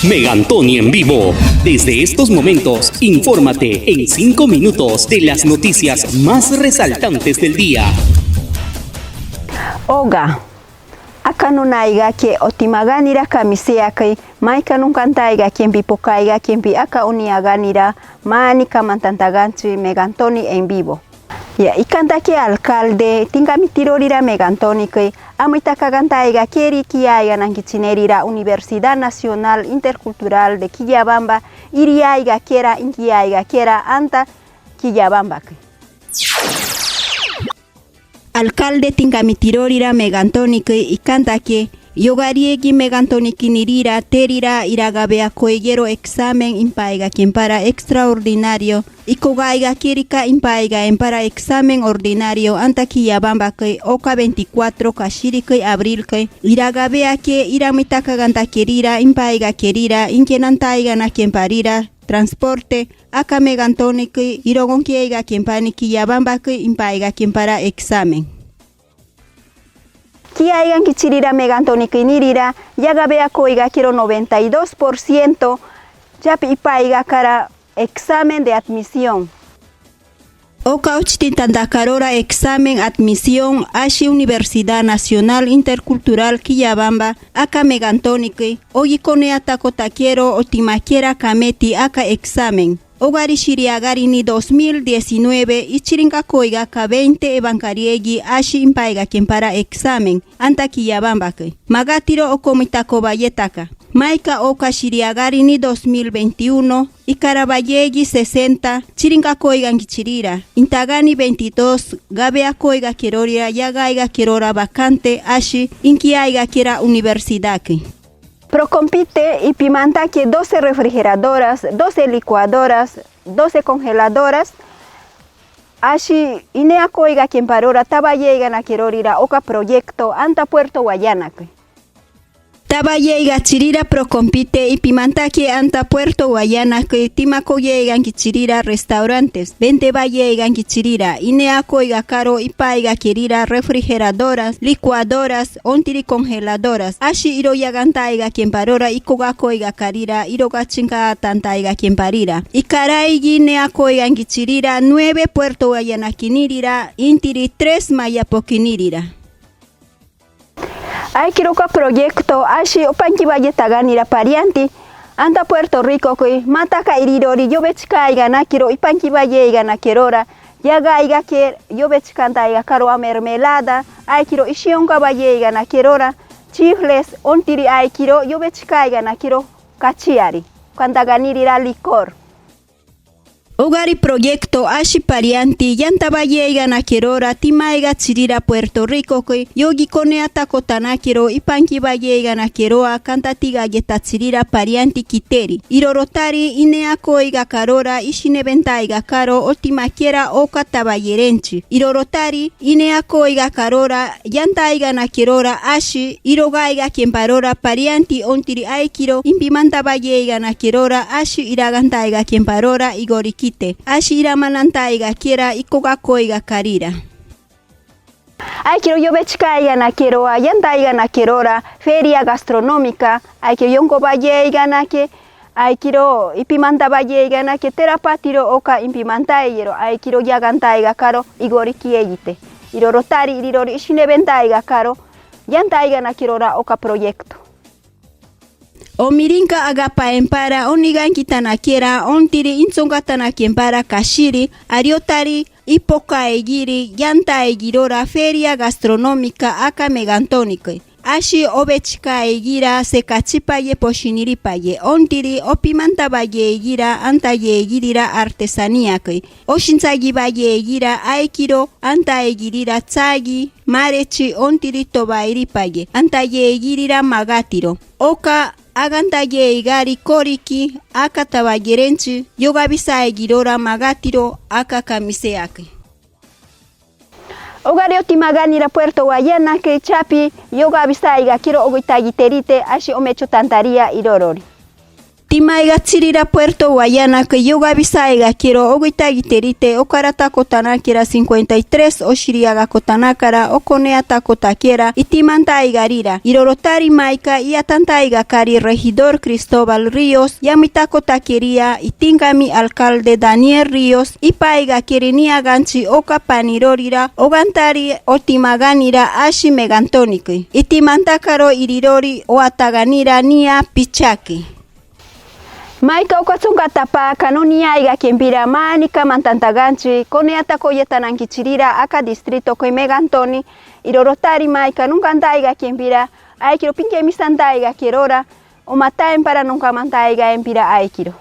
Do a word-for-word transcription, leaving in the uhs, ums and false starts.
Megantoni en vivo. Desde estos momentos, infórmate en cinco minutos de las noticias más resaltantes del día. Oga, aka nunaiga ke otimaganira kamiseakei, maika nunkantaigakempi pokaigakempi aka uniaganira, mani kamantantaganchi Megantoni en vivo. Ya, ikanta ke alcalde tinga mitirorira Megantonikei, amuita kagantaiga keri kiaiga nankichinerira Universidad Nacional Intercultural de Quillabamba, iriaiga kera, inkiaiga kera, anta Quillabambakei. Alcalde tinga mitirorira Megantonikei ikanta ke, yogariegi Megantonikinirira terira iragabea koigero examen impaigakempara extraordinario, ikogaiga kerika impaigaempara examen ordinario anta Quillabambakei oka veinticuatro kasirikei abrilkei, iragabea ke iramuita kagantakerira impaigakerira inkenantaiganakemparira transporte, aka Megantonikei irogonkiaigakempani Quillabambakei impaigakempara examen. Kiaiga nkichirira Megantonikinirira, yagabea koiga kero noventa y dos por ciento, chapi ipaigakara examen de admisión. Oka ochitintanda karora examen admisión ashi Universidad Nacional Intercultural Quillabamba, aka Megantonikei, ogi koneata kota kero otima kera kameti aka examen. Ogari shiriagari ni dos mil diecinueve, ichiringa koiga ka veinte ebankariegi ashi impaigakempara examen anta Quillabambakei. Magatiro okomuita kobayetaka. Maika oka shiriagari ni dos mil veintiuno, ikarabayeegi sesenta, chiringa koiga nkichirira. Intagani veintidós, gabea koiga kerorira, yagaiga kerora vacante ashi inkiaiga kera universidadkei. Procompite ipimanta ke doce refrigeradoras, doce licuadoras, doce congeladoras, ashi inea koigakemparora tabayeiga nakerorira oka proyecto anta Puerto Guayanakei. Tabayeiga chirira Procompite ipimanta ke anta Puerto Guayanakei tima koyeiga nkichirira restaurantes, vente bayeiga nkichirira, inea koiga karo ipaiga kerira refrigeradoras, licuadoras, ontiri congeladoras, ashi iro yagantaigakemparora ikoga koiga karira, iroga chinga tantaigakemparira. Ikaraigi inea koiga nkichirira nueve Puerto Guayanakinirira, intiri tres Mayapokinirira. Aikiro ka proyecto ashi opanki bayetaganira parianti anta Puerto Ricokei, mataka irirori yobechikaiga nakiro ipanki bayeiga nakerora, yagaiga ke yobechikantaiga karo a mermelada, aikiro ishionka bayeiga nakerora, chifles, ontiri aikiro yobechikaiga nakiro kachiari, kantaganirira licor. Ogari proyecto ashi parianti yanta bayeiga nakerora timaiga chirira Puerto Ricokei, yogi koneata kota nakiro ipanki bayeiga nakeroa kantatiga yeta chirira parianti kiteri. Irorotari inea koiga karora ishinebentaiga karo otima kera oka tabayerenchi. Irorotari inea koiga karora yantaiga nakerora ashi irogaigakemparora parianti ontiri aikiro impimanta bayeiga nakerora ashi iragantaigakemparora igorikite ashi iramanantaiga kera ikoga koiga karira. Aikiro yobechikaiga nakeroa yantaiga nakerora feria gastronómica, aikiro yonko bayeiga nake, aikiro ipimanta bayeiga nake tera patiro oka impimantaiyero, aikiro yagantaiga karo igoriki eyite. Irorotari irirori ishinebentaiga karo yantaiga nakerora oka proyecto. Omirinka agapaempara onigankitana kera ontiri intsonkatanakempara kashiri, ariotari ipokaigiri yantaigirora feria gastronómica aka Megantonikei. Ashi obechikaigira sekachipaye poshiniripaye, ontiri opimanta bayeigira anta yeigirira artesaniakei, oshintsagi bayeigira aikiro anta eigirira tsagi, marechi, ontiri tobairipaye anta yeigirira magatiro. Oka aganta yeigari koriki aka tabayerenchi yogabisaigirora magatiro aka kamiseakei. Ogari otimaganira Puerto Guayanakei chapi yogabisaiga kiro ogoitagiterite ashi omechotantaria irorori. Timaigachirira Puerto Guayana kei yogabisaigakiro oguitagitirite okara takotanakira cincuenta y tres oshiriaga kotanakara okonea takotakiera i timantaigarira irorotari maika i atantaiga kari regidor Cristóbal Ríos, yami takotakiria i tingami alcalde Daniel Ríos, i paigakiri nia ganchi oka panirorira ogantari otimaganira ashi megantoni kei i timantakaro irirori oataganira nia pichaki. Maika oka chunka tapa ka nuni aiga kembira mani ka mantanta ganchi konea takoyetanan kichirira aka distrito kei megantoni irorotari maika nunka ndaiga kembira aikiro pinke misa ndaiga kerora o mataen para nunka mantaiga embira aikiro.